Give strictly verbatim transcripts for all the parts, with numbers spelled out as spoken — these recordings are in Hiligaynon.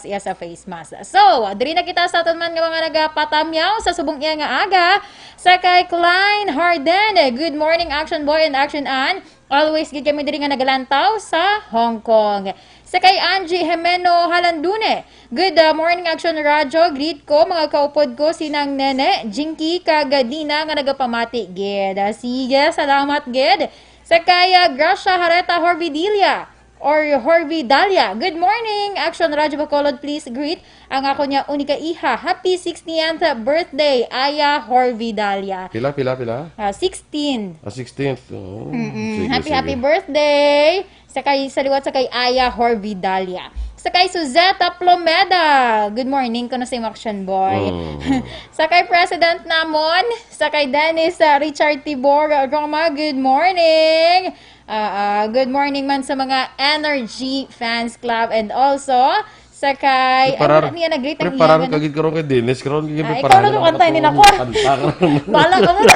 iya sa face mask. So, diri na kita sa aton man nga mga nagapatamyaw sa subong iya nga aga. Sa kay Klein Harden, good morning, Action Boy and Action Ann. Always gid kami diri nga nagalantaw sa Hong Kong. Sa kay Angie Jimeno Halandune, good, uh, morning, Action Radyo. Greet ko mga kaupod ko, sinang Nene, Jinky, kag Dina nga nagapamati gid. Ah, sige, salamat gid. Sa kay, uh, Gracia Hareta Horvidilla, or Horvidalia. Good morning, Action Radyo Bacolod. Please greet ang ako niya unika iha. Happy sixtieth birthday, Aya Horvidalia. Pila, pila, pila? Ah, sixteen. Ah, sixteenth. Oh, Mm-mm. sige, Happy, sige. Happy birthday. Sa kay, sa liwat sa kay Aya Horvidalia. Sa kay Suzette Plomeda. Good morning, kuno sa imo, Action Boy. Mm. Sa kay President namon, sa kay Dennis, ah, Richard Tibor Roma, good morning. Ah, ah, good morning man sa mga Energy Fans Club and also sa kay, ay, Preparar-, wala niya nag-greet ang preparar iya, ka ano? gid karon kay Dennis, karon kay Ah, preparar ikaw na lang ang kanta, hindi na ako. Kanta karon. Bahala ka muna.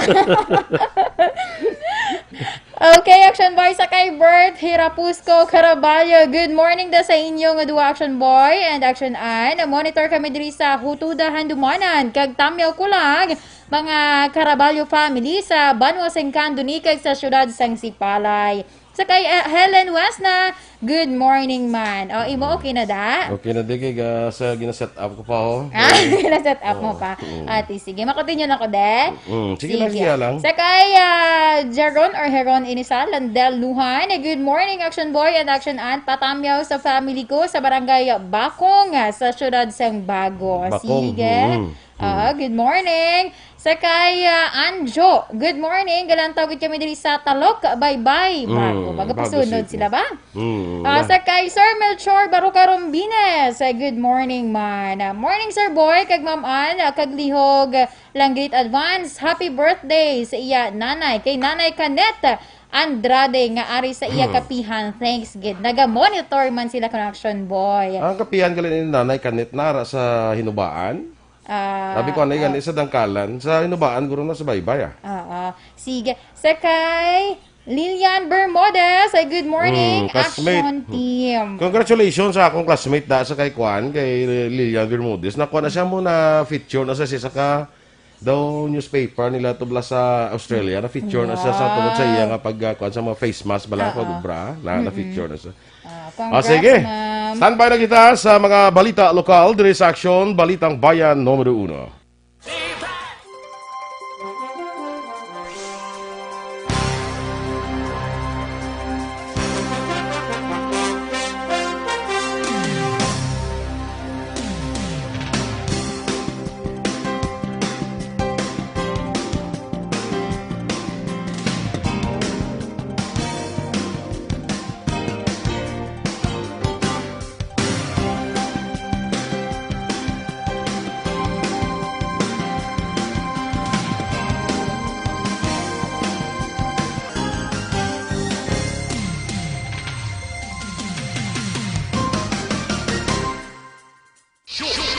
Okay, Action Boy, sa kay Bert Hirapusco Caraballo. Good morning da sa inyo nga duha, Action Boy and Action Ann. Monitor kami diri sa Hutuda, Handumanan, kag Tamyaw Kulag, mga Caraballo family sa banwa sang Candoni kag sa siyudad sang Sipalay. Sa kay, eh, Helen Wesna, good morning man. O, imo okay na da? Okay na di kay ga-, sa gina-set up ko pa, oh. Ah, gina-set up mo Oo, pa. oo. Ate, sige. Makontinue na ko, de. Mm, sige lang, Sige. sige lang. Sa kay, ah, Jaron or Heron Inisal, Landel Luhan, eh, good morning, Action Boy and Action Ann. Patamyaw sa family ko sa barangay Bakong, ah, sa siyudad sang Bago. Bakong, Sige. mm, mm. Ah, good morning. Sa kay, ah, Anjo, good morning. Galantaw gid kami diri sa Talok, Baybay, Mm, Bago. Bago Bago pasunod City. sila ba? Mm, Ah, na. sa kay Sir Melchor Baruca Rombines, ah, good morning man. Ah, morning, Sir Boy, kag Ma'am Ann, ah, kag lihog, ah, lang great advance. Happy birthday sa iya nanay, kay Nanay Canet Andrade, nga ari sa iya Hmm. kapihan. Thanks gid. Naga-monitor man sila, Connection Boy. Ang kapihan gali ni Nanay Canet nara sa Hinubaan? Ah, Sabi ko, ano yan? ah. Isa dangkalan. Sa Hinubaan, guro na sa Baybay, ah. Oo. Sige. Sa kay Lilian Bermudez, ay good morning, Mm, classmate. Action Team. Congratulations sa akong classmate da sa kay Kwan, kay Lilian Bermudez. Nakuha na siya mo na feature na sa isa ka daw newspaper nila tubla sa Australia. Na feature na siya sa tungod sa iya Wow. nga pag, ah, kuwan sa mga face mask, bala, Oo. pag-ubra. Na, na Mm-mm. feature na siya. Ah, Ah, congrats, sige. ma'am. Standby na kita sa mga balita lokal diri sa Aksyon, Balitang Bayan numero uno.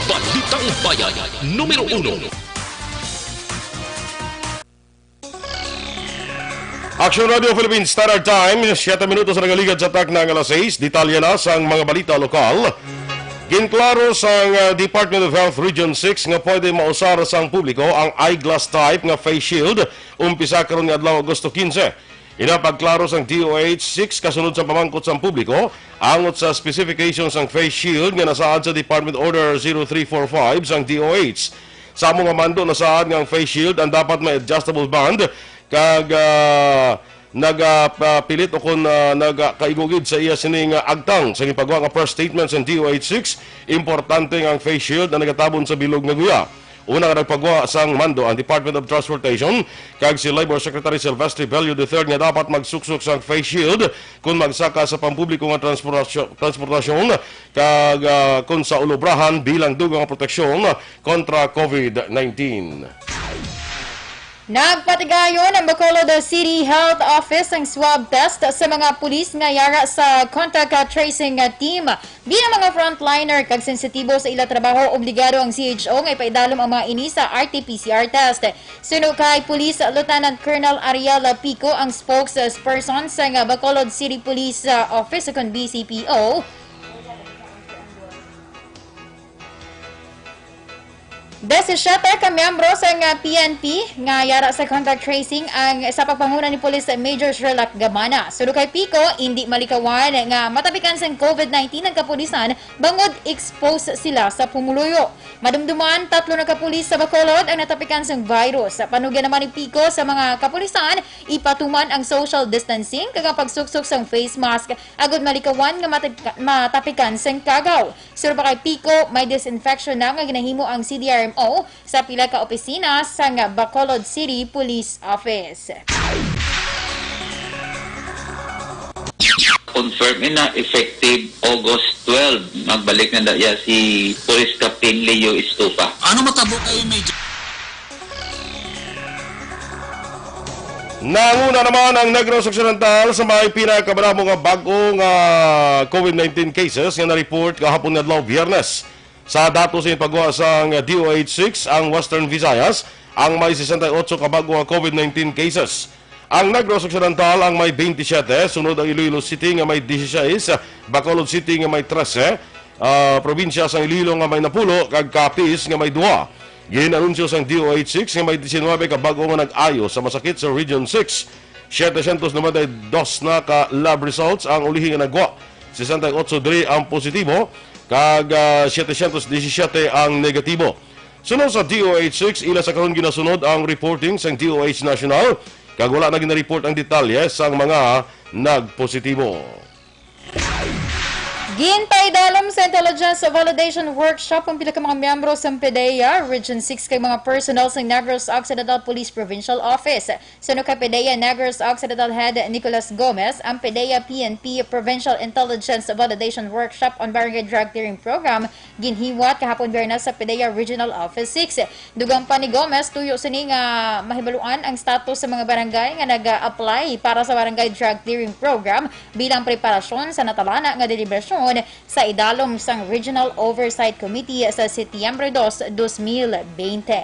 Balitang Bayan, numero uno. Action Radio Philippines Standard Time, siyete minutos ang nagaligad sa takna nga alas sais. Detalye na sang mga balita lokal. Ginklaro sang, ah, Department of Health Region six nga pwede mausar sang publiko ang eyeglass type nga face shield umpisa karon nga adlaw, Agosto quince. Ina pagklaro sang D O H six kasunod sang pamangkot sang publiko angot sa specifications sang face shield nga nasaad sa Department Order zero three four five sang D O H. Sa amo nga mando, nasaad nga ang face shield ang dapat may adjustable band kag, ah, nagapapilit o kon, ah, nagakaigo gid sa iya sini nga agtang. Sa gipagwa nga press statement sang D O H six, importante nga ang face shield ang nagatabon sa bilog nga guya. Una nga nagpagwa sang mando ang Department of Transportation kag si Labor Secretary Silvestre Bello the third nga dapat magsuksok sang face shield kon magsaka sa pampubliko nga transportasyon, transportasyon kag, ah, kon sa ulobrahan bilang dugang nga proteksyon kontra COVID nineteen. Nagpatigayon ang Bacolod City Health Office ang swab test sa mga pulis nga yara sa contact tracing team. Bilang mga frontliner kag sensitibo sa ila trabaho, obligado ang C H O nga ipaidalom ang mga ini sa R T P C R test. Suno kay Police Lieutenant Colonel Ariel Pico, ang spokesperson sa nga Bacolod City Police, uh, Office, kon B C P O, Disisiete ka miyembro sang P N P nga yara sa contact tracing ang sa pagpanguna ni Police Major Sherlock Gabana. Suno kay Pico, indi malikawan nga matapikan sang covid nineteen ang kapulisan bangod exposed sila sa pumuluyo. Madumduman, tatlo na ka pulis sa Bacolod ang natapikan sang virus. Panugyan naman ni Pico sa mga kapulisan, ipatuman ang social distancing kag ang pagsuksok sang face mask agud malikawan nga matapika-, matapikan sang kagaw. Suno pa kay Pico, may disinfection na nga ginahimo ang C D R M O sa pila ka opisina sang Bacolod City Police Office. Confirm ina effective August twelve. Magbalik na da iya si Police Captain Leo Estupa. Ano matabo kay Major? Nanguna naman ang Negros Occidental sa may pinakamadamo nga bag-o nga covid nineteen cases nga na-report kahapon nga adlaw, Biyernes. Sa datos sa pagkuha sang D O H six, ang Western Visayas ang may sesenta y ocho ka bag-o nga covid nineteen cases. Ang Negros Occidental ang may twenty-seven, sunod ang Iloilo City nga may dieciséis, Bacolod City nga may trese, ah, probinsya sang Iloilo nga may napulo, kag Capiz nga may duha. Gin-anunsyo sang D O H six nga may diecinuebe ka bag-o nga nag-ayo sa masakit sa Region six. Setecientos noventa y dos na ka lab results ang ulihi nga nagwa. Sesenta y ocho diri ang positibo, kag, ah, setecientos diecisiete ang negatibo. Suno sa D O H six, ila sa karon ginasunod ang reporting sang D O H National, kag wala na gina-report ang detalye sang mga nagpositibo. Ginpaidalom sa Intelligence Validation Workshop ang pila ka mga miyembro sang PDEA Region six kag mga personnel sang Negros Occidental Police Provincial Office. Suno kay PDEA Negros Occidental Head Nicolas Gomez, ang PDEA P N P Provincial Intelligence Validation Workshop on Barangay Drug Clearing Program ginhiwat kahapon Biyernes sa PDEA Regional Office six. Dugang pa ni Gomez, tuyo sini nga mahibaluan ang status sa mga barangay nga nag-apply para sa Barangay Drug Clearing Program bilang preparasyon sa natalana nga deliberasyon sa idalom sang Regional Oversight Committee sa Setyembre dos, dos mil bente.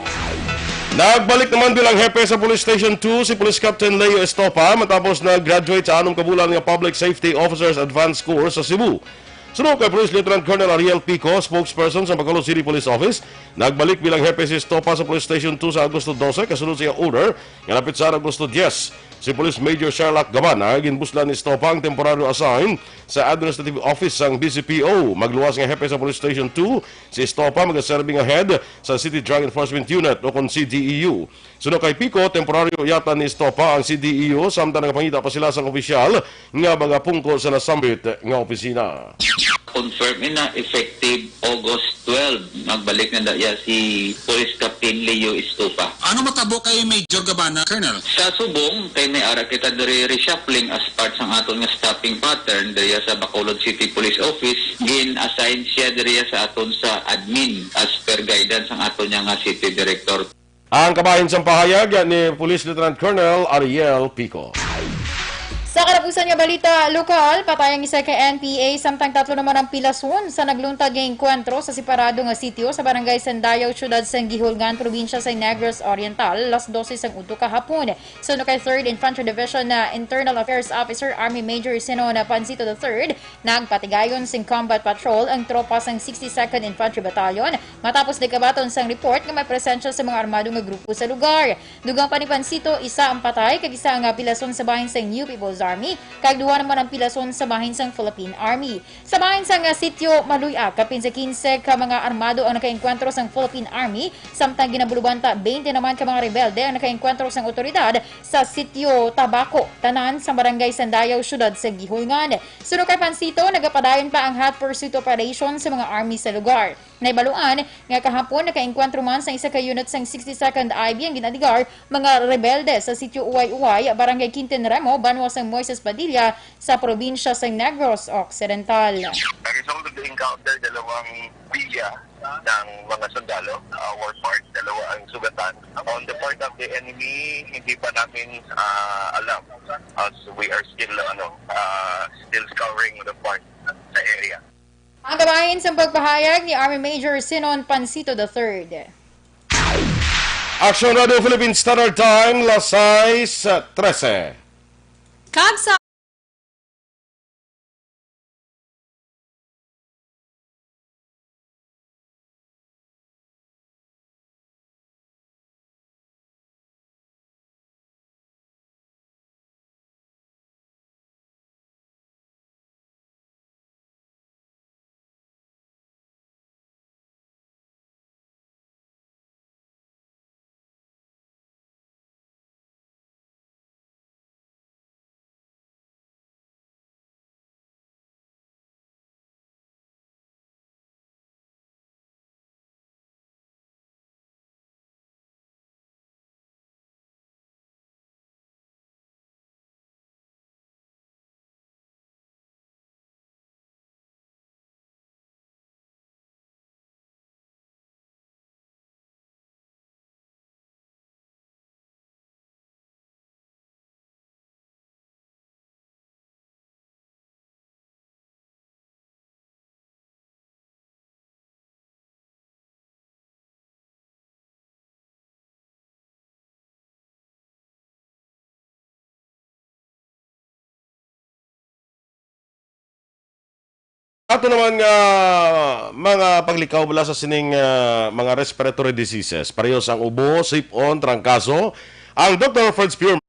Nagbalik naman bilang hepe sa Police Station two si Police Captain Leo Estopa matapos nag-graduate sa anom ka bulan nga Public Safety Officers Advanced Course sa Cebu. Suno kay Police Lieutenant Colonel Ariel Pico, spokesperson sa Bacolod City Police Office, nagbalik bilang hepe si Estopa sa Police Station two sa Agosto dose, kasunod sa iya order nga napitsa sa Agosto dyes. Si Police Major Sherlock Gabana ginbuslan ni Estopa ang temporaryo assign sa Administrative Office sang B C P O. Magluwas nga hepe sa Police Station two, si Estopa magaserbi nga head sa City Drug Enforcement Unit o kon C D E U. Suno kay Pico, temporaryo yata ni Estopa ang C D E U, samtang nagapangita pa sila sang opisyal nga magapungko sa nasambit nga opisina. Confirm ina effective August twelve. Magbalik na da iya si Police Captain Leo Estupa. Ano matabo kay Major Gabana, Colonel? Sa subong, kay may ara kita diri reshuffling as part sang aton nga staffing pattern diri sa Bacolod City Police Office. Gin-assign siya diri sa aton sa admin as per guidance sang aton niya nga city director. Ang kabahin sang pahayag ni Police Lieutenant Colonel Ariel Pico. Sa katapusan nga balita lokal, patay ang isa ka N P A, samtang tatlo naman ang pilason sa nagluntad nga engkwentro sa separado nga sitio sa Barangay Sandayaw, Siyudad sang Guihulngan, Probinsya sa Negros Oriental, las dose sang udto kahapon. Suno kay Third Infantry Division na Internal Affairs Officer Army Major Sinon Pancito the third, nagpatigayon sing combat patrol ang tropa sang sixty-second Infantry Battalion matapos nagkabaton sang report nga may presensya sa mga armado nga grupo sa lugar. Dugang pa ni Pancito, isa ang patay kag isa nga pilason sa bahin sang New People's Army, kag duha naman ang pilason sa bahin sang Philippine Army. Sa bahin sang, ah, sitio Maluy-a, kapin sa kinse ka mga armado ang nakaengkwentro sang Philippine Army, samtang ginabulubanta, twenty naman ka mga rebelde ang nakaengkwentro sang otoridad sa sitio Tabaco, tanan sa Barangay Sandayaw, Siyudad sa Guihulngan. Suno kay Pancito, nagapadayon pa ang hot pursuit operation sa mga army sa lugar. Nahibaluan nga kahapon nakaengkwentro man sa isa ka unit sang sixty-second I B ang ginaligar mga rebelde sa sitio Uway-Uway, Barangay Quintin Remo, banwa sang Moises Padilla, sa probinsya sang Negros Occidental. As a result of the encounter, dalawang bilya ng mga sundalo, uh, were part, dalawa ang sugatan. On the part of the enemy, hindi pa namin, ah, alam, as we are still, ano, ah, still scouring the part sa area. Ang kabahin sang pagpahayag ni Army Major Sinon Pancito the third. Action Radio Philippine Standard Time, las sais trese. Kag sa Ato naman nga mga paglikaw bala sa sining, ah, mga respiratory diseases. Pareho sang ubo, sipon, trangkaso. Ang Doktor Fred Spearman.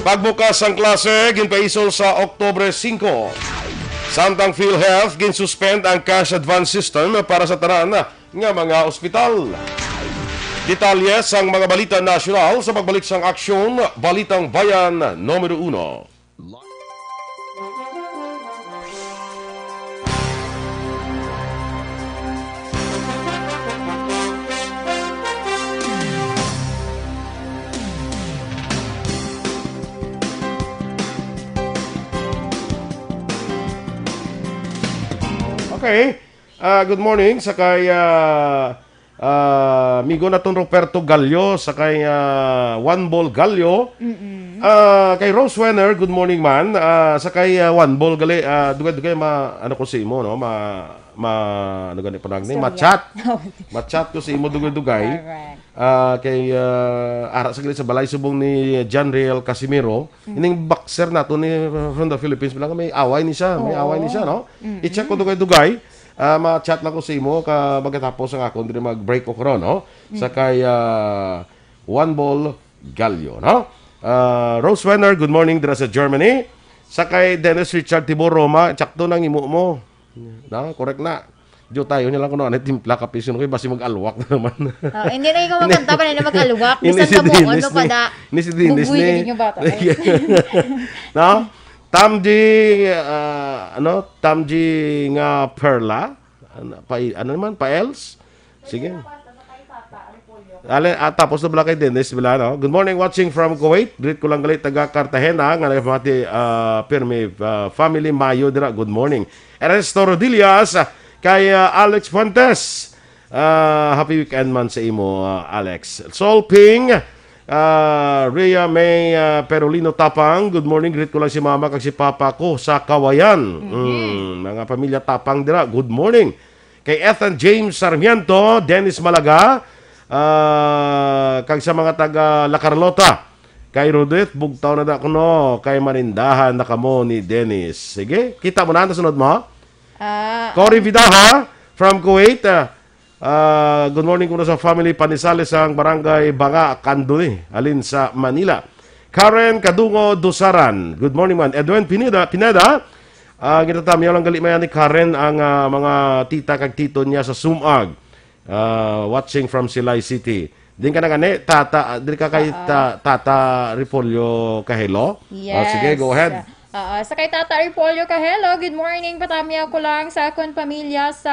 Pagbukas sang klase ginpaisol sa Oktubre singko. Samtang PhilHealth ginsuspend ang cash advance system para sa tanan nga mga ospital. Detalye sang mga balita nasyonal sa pagbalik sang Aksyon, Balitang Bayan Numero Uno. Okay. Ah, good morning sa kay, ah, ah, amigo naton Roberto Gallo, sa kay, ah, Juan Bol Gallo. Mm-mm. Ah, kay Rose Wenner, good morning man. Ah, sa kay, ah, Juan Bol gali, ah, dugay-dugay ma-, ano ko sa imo, no? Ma-, ma-, ano gani pa nagni? Istorya. Ma-chat. Ma-chat ko sa imo dugay-dugay. Correct. Ah, kay, ah, ara sa gilid sa balay subong ni John Riel Casimiro, Mm. ining boxer nato ni, uh, from the Philippines, bilang may away ni siya, may Oo. away ni siya, no? Mm-mm. I-check ko dugay-dugay. Ah, ma-chat lang ko sa imo ka magkatapos ang akon diri mag-break ko karon, no? Sa Mm. kay, ah, Juan Bol Gallo, no? Ah, Rose Wenner, good morning dira sa Germany. Sa kay Dennis Richard Tibor Roma, tsakto nang imo mo. Na, correct na. Diyo tayo niya lang kuno, ano, timpla, kape, sino kayo, basi mag-alwak na naman. Ah, hindi na ikaw magkanta, ba na mag-alwak? Ini Bisan si ka mo, Dennis ano pa ni, na, ini si Dennis bubuy ni. Ka ninyo bata, eh. No? Tamji, ah, ano? Tamji nga Perla? Ano, pa, ano naman? Pa-els? Sige. Ale, ah, tapos na bala kay Dennis bala, no? Good morning, watching from Kuwait. Greet ko lang gali taga Cartagena, nga nagpamati, ah, pirmi, ah, family Mayo dira. Good morning. Ernesto Rodillas, ah, kay, ah, Alex Fuentes. Ah, happy weekend man sa imo, ah, Alex. Solping, ah, Rhea May, ah, Perolino Tapang. Good morning. Greet ko lang si mama kag si papa ko sa Kawayan. Mhm. Mm, mga pamilya Tapang dira. Good morning. Kay Ethan James Sarmiento, Dennis Malaga, ah, kag sa mga taga La Carlota. Kay Rudith, bugtaw na da kuno, kay manindahan na kamo ni Dennis. Sige, kita mo na, nasunod mo. Ah, Cory ang Vidaha from Kuwait. Ah, ah, good morning kuno sa family Panisales, ang barangay Banga, Candoni, halin sa Manila. Karen Kadungo Dusaran. Good morning man. Edwin Pineda, Pineda. Ah, ginatamyaw lang gali man ni Karen ang, ah, mga tita kag tito niya sa Sumag. Ah, watching from Silay City. Din ka na gani, tata, diri ka kay Oo. ta-, Tata Repolyo Kahelo? Ah, sige, go Yes. ahead. Oo, sa kay Tata Repolyo Kahelo, good morning. Patamyaw ko lang sa akon pamilya sa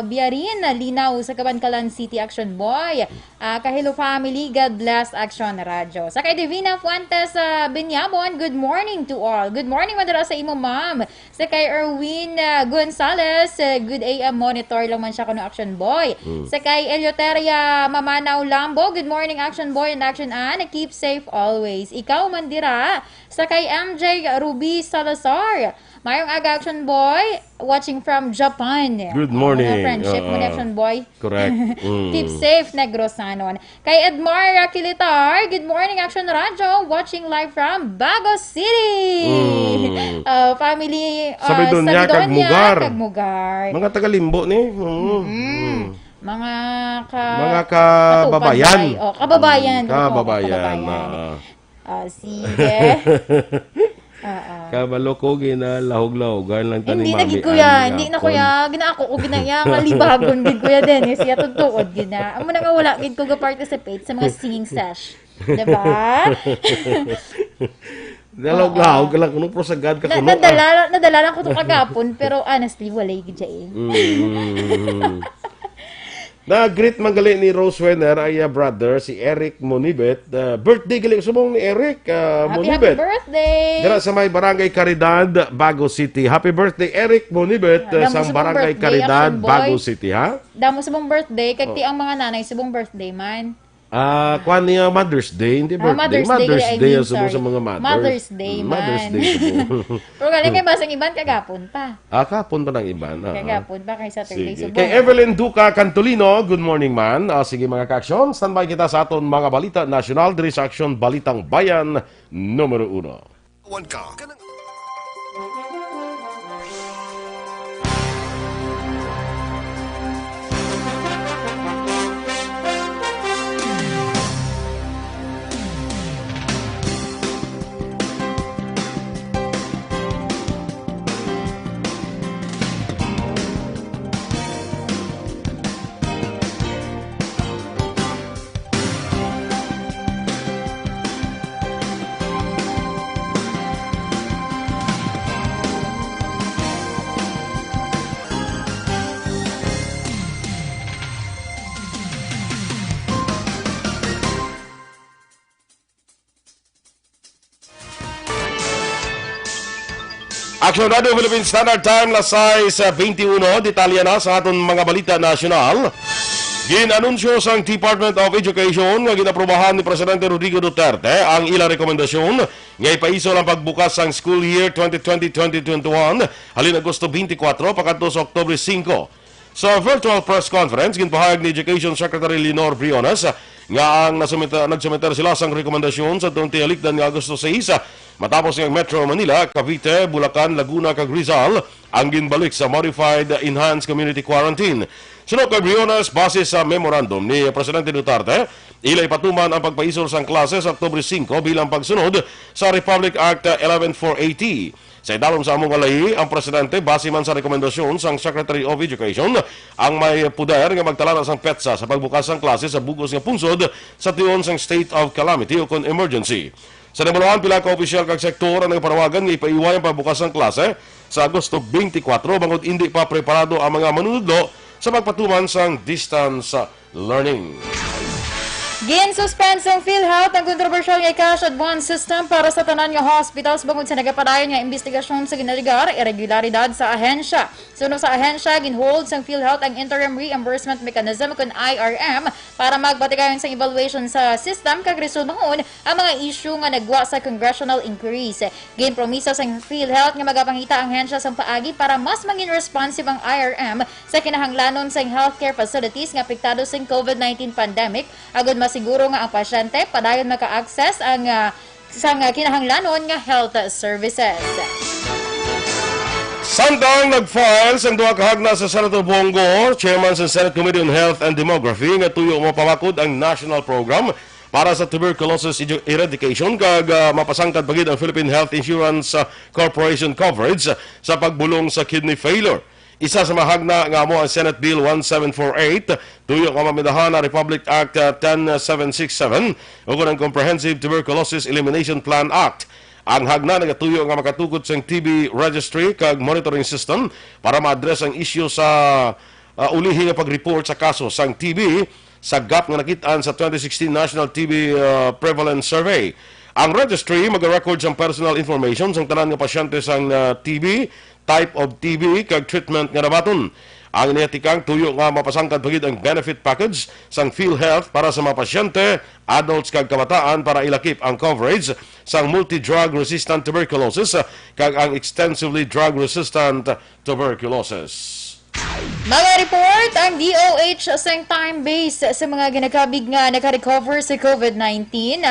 Biarin, Linaw, sa Kabankalan City, Action Boy. Ah, Kahelo family, God bless Action Radio. Sa kay Divina Fuentes sa Binyabon, good morning to all. Good morning, madara sa imo, ma'am. Sa kay Erwin, ah, Gonzalez, ah, good A M monitor lang man siya kuno, Action Boy. Mm. Sa kay Eleuteria Mamanaw Lambo, good morning, Action Boy and Action Ann. Keep safe always. Ikaw man dira. Sa kay M J Ruby Salazar. Mayong aga, Action Boy. Watching from Japan. Good morning. Mga friendship mo na, Oo. Action Boy. Correct. Mm. Keep safe, Negros Sanon. Kay Edmar Rakilitar, good morning, Action Radyo. Watching live from Bago City. Mm. Uh, family, uh, Sabidonia, Sabidonia, kag Mugar. Kag Mugar. Mga taga Limbo ni. Mm. Mm. Mm. Mga ka-, Mga kababayan. Katukan, bay. Oh, kababayan. Mm, Ano po? Kababayan, Kababayan. Ah. Ah, sige. Oo. Kabalo ko, ginalahog-lahogan lang ta ni Hindi na Mami gid, kuya. Ann Hindi na, gihapon. Kuya. Ginaako ko, ginaya nga libagon gid, Kuya Dennis. Ya, tutuod gid na. Amo na nga wala gid ko ga-participate sa mga singing sesh. Diba? Nalahog-lahog Oo. ka lang kuno, pero sagad ka Na, kuno, ah. nadala, nadala lang ko to kagapon, pero honestly, walay gid siya eh. Mm, mm, mm, mm. Na-greet man gali ni Rose Wenner, ang iya brother, si Eric Monibet. Ah, birthday gali subong ni Eric, ah, Happy, happy Monibet. Birthday! Dira sa may Barangay Caridad, Bago City. Happy birthday, Eric Monibet, Ah, ah, damo sa subong Barangay birthday, Caridad, Action Boy. Bago City, ha? Damo subong birthday, kag Oh. ti ang mga nanay subong birthday man. Ah, kwan niya, Mother's Day, hindi Ah, birthday. Mother's Day, Mother's kaya I Day mean, ang subong sorry. Sa mga mothers. Mother's Day Mm, Mother's man. Day subong. Pero galing kay basang iban, kagapon pa. Ah, kahapon pa ng iban, ah. Kagapon pa kay Saturday, Sige. Subong. Kay Evelyn Duca Cantolino, good morning, man. Ah, sige, mga ka-aksyon, standby kita sa aton mga balita nasyonal diri sa Aksyon Balitang Bayan numero uno. Wan ka. Kanang Action Radio Philippine Standard Time, las sais, ah, twenty-one. Detalye na sa aton mga balita nasyonal. Gin-anunsyo sang Department of Education nga ginaprobahan ni Presidente Rodrigo Duterte ang ila rekomendasyon nga ipaisol ang pagbukas sang school year twenty twenty, twenty twenty-one, halin Agosto twenty-four pakadto sa Oktubre singko. Sa virtual press conference, ginpahayag ni Education Secretary Lenore Briones nga ang nasumita-, nagsumiter sila sang rekomendasyon sa tong tiyalikdan nga Agosto sais, matapos nga ang Metro Manila, Cavite, Bulacan, Laguna, kag Rizal ang ginbalik sa modified enhanced community quarantine. Suno kay Briones, base sa memorandum ni Presidente Duterte, ila ipatuman ang pagpaisol sang klase sa Oktubre singko bilang pagsunod sa Republic Act eleven four eighty. Sa idalom sa amo nga layi, ang presidente, base man sa rekomendasyon sang Secretary of Education, ang may poder nga magtalana sang petsa sa pagbukas sang klase sa bug-os nga pungsod sa tion sang state of calamity o kon emergency. Sa nabaluan, pila ka opisyal kag sektor ang nagapanawagan nga ipaiway ang pagbukas sang klase sa Agosto twenty-four, bangod indi pa preparado ang mga manunodlo sa pagpatuman sang distance learning. Gin-suspend sang PhilHealth ang kontrobersyal nga cash advance system para sa tanan nga hospitals bangod sa nagapadayon nga imbestigasyon sa ginalegar irregularidad sa ahensya. Suno sa ahensya, gin-hold sang PhilHealth ang interim reimbursement mechanism, kun I R M, para magpatigayon sang evaluation sa system kag resolbahon ang mga issue nga nagwa sa congressional inquiries. Ginpromiso sang PhilHealth nga magapangita ang ahensya sang paagi para mas mangin responsive ang I R M sa kinahanglanon sang healthcare facilities nga apektado sang COVID nineteen pandemic, agud masiguro nga ang pasyente padayon maka-access ang, ah, sang kinahanglanon nga health services. Samtang nag-file sang duha ka hagna sa Senator Bong Go, chairman sa Senate Committee on Health and Demography, nga tuyo mapabakod ang national program para sa tuberculosis edu-, eradication kag, ah, mapasangkad pa gid ang Philippine Health Insurance, ah, Corporation coverage sa pagbulong sa kidney failure. Isa sa mahagna nga amo ang Senate Bill one seven four eight, tuyo nga mamindahan ang Republic Act, ah, ten seven six seven, ukon ang Comprehensive Tuberculosis Elimination Plan Act. Ang hagna nagatuyo nga makatukod sang T B registry kag monitoring system para ma-address ang isyu sa, ah, ulihi nga pag-report sa kaso sang T B sa gap nga nakit-an sa twenty sixteen National T B, ah, Prevalence Survey. Ang registry mag-record sang personal information sang tanan nga pasyente sang, ah, T B, type of T B, kag treatment nga nabaton. Ang niya tikang tuyo nga mapasangkad pa gid ang benefit package sang PhilHealth para sa mga pasyente, adults kag kabataan para ilakip ang coverage sang multi-drug resistant tuberculosis kag ang extensively drug resistant tuberculosis. Mga report ang D O H sang time base sa mga ginakabig nga naka-recover sa COVID nineteen.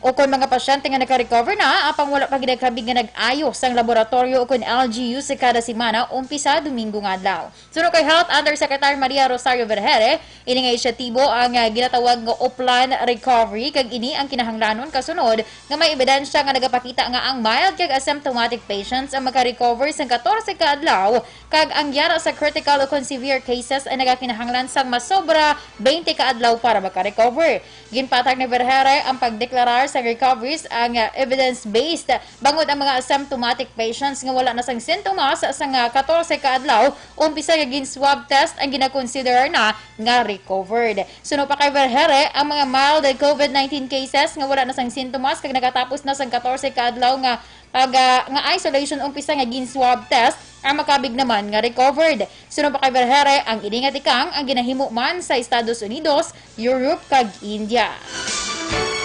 Ukon mga pasyente nga naka-recover na, apang wala pa ginakabig nga nag-ayo sang laboratoryo ukon L G U sa kada semana, umpisa Domingo nga adlaw. Suno kay Health Undersecretary Maria Rosario Vergere, ini nga inisyatibo ang, ah, ginatawag nga Uplan Recovery, kag ini ang kinahanglanon kasunod nga may ebidensya nga nagapakita nga ang mild kag asymptomatic patients ang maka-recover sang katorse ka adlaw, kag ang yara sa critical ukon severe cases ay nagakinahanglan sang masobra twenty ka adlaw para maka-recover. Ginpatag ni Vergere ang pagdeklarar sa recoveries ang, ah, evidence-based, bangod ang mga asymptomatic patients nga wala na sang sintomas sang, ah, katorse ka adlaw umpisa nga gin-swab test ang ginakonsiderar na nga recovered. Suno pa kay Vergere, ang mga mild COVID nineteen cases nga wala na sang sintomas kag nakatapos na sang katorse ka adlaw nga pag, ah, nga isolation umpisa nga gin-swab test ang makabig naman nga recovered. Suno pa kay Vergere, ang ini nga tikang ang ginahimo man sa Estados Unidos, Europe, kag India.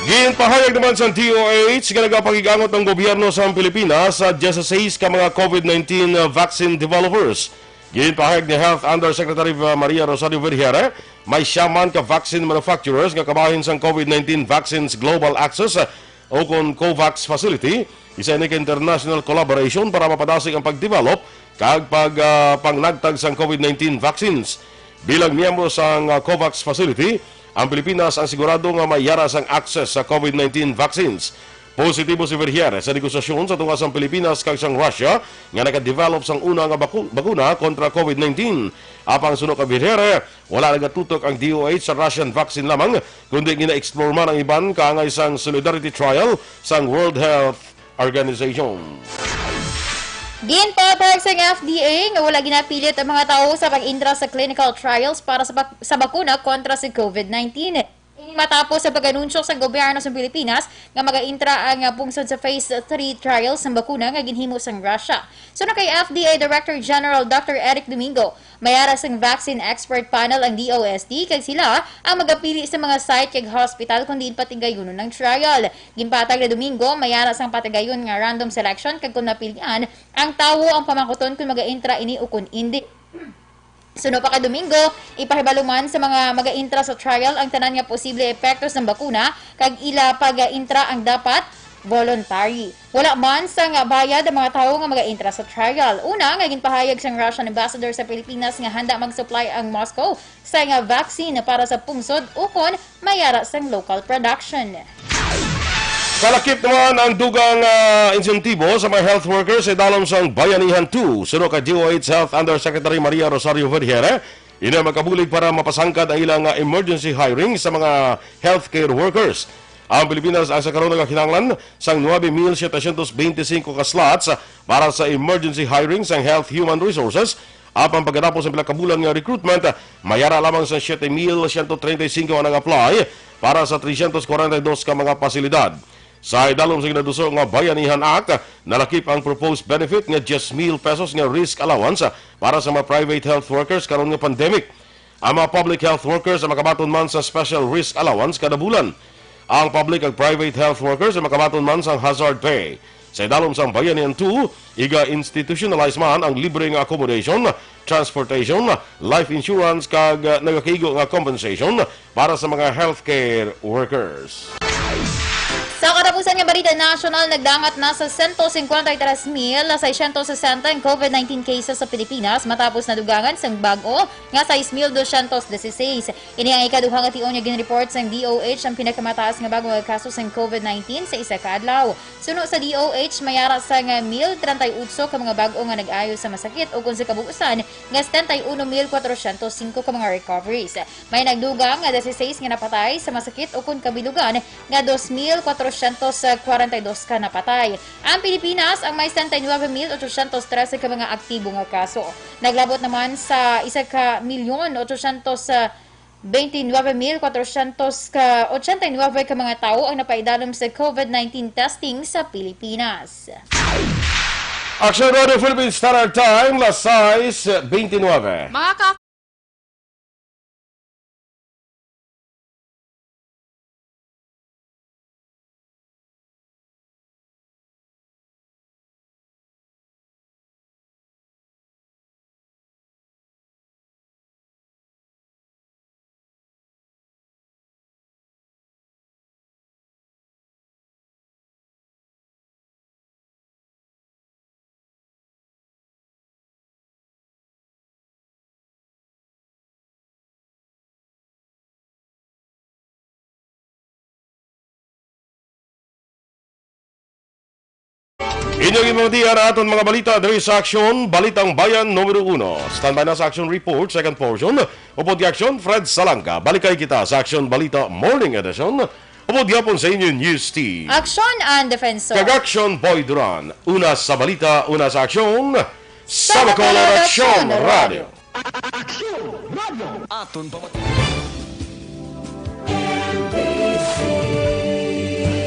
Ginpahayag naman sa D O H nga nagapakig-angot ang gobyerno sa Pilipinas sa dieciséis ka mga COVID nineteen vaccine developers. Ginpahayag ni Health Undersecretary Maria Rosario Vergere, may siya man ka vaccine manufacturers nga kabahin sang COVID nineteen Vaccines Global Access o kon COVAX facility, isa ini ka international collaboration para mapadasig ang pagdevelop kag pag, ah, pangnagtag sang COVID nineteen vaccines. Bilang miyembro sang, ah, COVAX facility, ang Pilipinas ang sigurado nga may yara sang access sa COVID nineteen vaccines. Positibo si Vergere sa negosasyon sa tunga sang Pilipinas kag sang Russia nga nakadevelop sang una nga baku-, bakuna kontra COVID nineteen. Apang suno kay Vergere, wala nagatutok ang D O H sa Russian vaccine lamang, kundi gina-explore man ang iban kaangay sang Solidarity Trial sang World Health Organization. Ginpahayag sang F D A nga wala ginapilit ang mga tawo sa pag-entra sa clinical trials para sa bak-, sa bakuna kontra sa COVID nineteen. Ini matapos sa pag-anunsyo sa gobyerno sa Pilipinas nga magaintra ang, ah, pungsod sa phase three trial sang bakuna nga ginhimo sang Russia. Suno kay F D A Director General Doctor Eric Domingo, may ara sang vaccine expert panel ang D O S T, kag sila ang magapili sa mga site kag hospital kung diin patigayonon ang trial. Ginpatag ni Domingo, may ara sang patigayon nga random selection, kag kung mapilian ang tawo ang pamangkuton kung magaintra ini ukon indi. Suno pa kay Domingo, ipahibalo man sa mga magaintra sa trial ang tanan nga posible epekto sang bakuna, kag ila pag-intra ang dapat voluntary. Wala man sang bayad ang mga tawo nga magaintra sa trial. Una nga ginpahayag sang Russian ambassador sa Pilipinas nga handa mag-supply ang Moscow sa nga vaccine para sa pungsod ukon may ara sang local production. Kalakip naman ang dugang, ah, insentibo sa mga health workers sa idalom sang Bayanihan two. Suno kay D O H Health Undersecretary Maria Rosario Vergere, ini ang makabulig para mapasangkad ang ilang, ah, emergency hiring sa mga healthcare workers. Ang Pilipinas ang sa karon nagakinahanglan sang nuebe mil setecientos beintisinko ka slots para sa emergency hiring sang Health Human Resources. Apang pagkatapos ang pila ka bulan nga recruitment, may ara lamang sa siete mil siyento treinta y cinco ang nag-apply para sa trescientos cuarenta y dos ka mga pasilidad. Sa idalom sa ginaduso nga Bayanihan Act, nalakip ang proposed benefit nga diyes mil pesos nga risk allowance para sa mga private health workers karon nga pandemic. Ang mga public health workers ang makabaton man sa special risk allowance kada bulan. Ang public kag private health workers ang makabaton man sang hazard pay. Sa idalom sang Bayanihan two, iga-institutionalize man ang libre nga accommodation, transportation, life insurance, kag, ah, nagakaigo nga compensation para sa mga healthcare workers. Sa katapusan nga balita nasyonal, nagdangat na sa sento singkwenta y tres mil seiscientos sesenta ang COVID nineteen cases sa Pilipinas matapos nadugangan sang bag-o nga sais mil dosyentos dieciséis. Ini ang ikaduha nga tion nga ginreport sang D O H ang pinakamataas nga bag-o nga kaso sang COVID nineteen sa isa ka adlaw. Suno sa D O H, may ara sang mil treinta y ocho ka mga bag-o nga nag-ayo sa masakit, ukon sa kabuusan nga setenta y uno mil cuatrocientos cinco ka mga recoveries. May nagdugang nga dieciséis nga napatay sa masakit, ukon kabilugan nga dos mil cuatrocientos cuarenta y dos ka napatay. Ang Pilipinas ang may setenta y nuebe mil ochocientos trese ka mga aktibo nga kaso. Naglabot naman sa isa ka milyon ochocientos veintinuebe mil cuatrocientos ka ochenta y nuebe ka mga tawo ang napaidalom sa COVID nineteen testing sa Pilipinas. Action Radio Philippines Standard Time, las sais veintinuebe. Mga ka- Inyong ipamatian ang aton mga balita diri sa Aksyon, Balitang Bayan numero uno. Standby na sa Aksyon Report, second portion. Upod kay Aksyon, Fred Salanga. Balikay kita sa Aksyon Balita Morning Edition. Upod gihapon sa inyo, News Team. Aksyon and Defensor. Kag Aksyon Boy Duran. Una sa balita, una sa aksyon. Sa Bacolod Aksyon Radio. Aton pamati.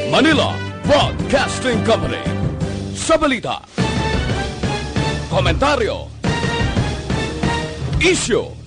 Manila Broadcasting Company. Sa balita, komentaryo, isyu,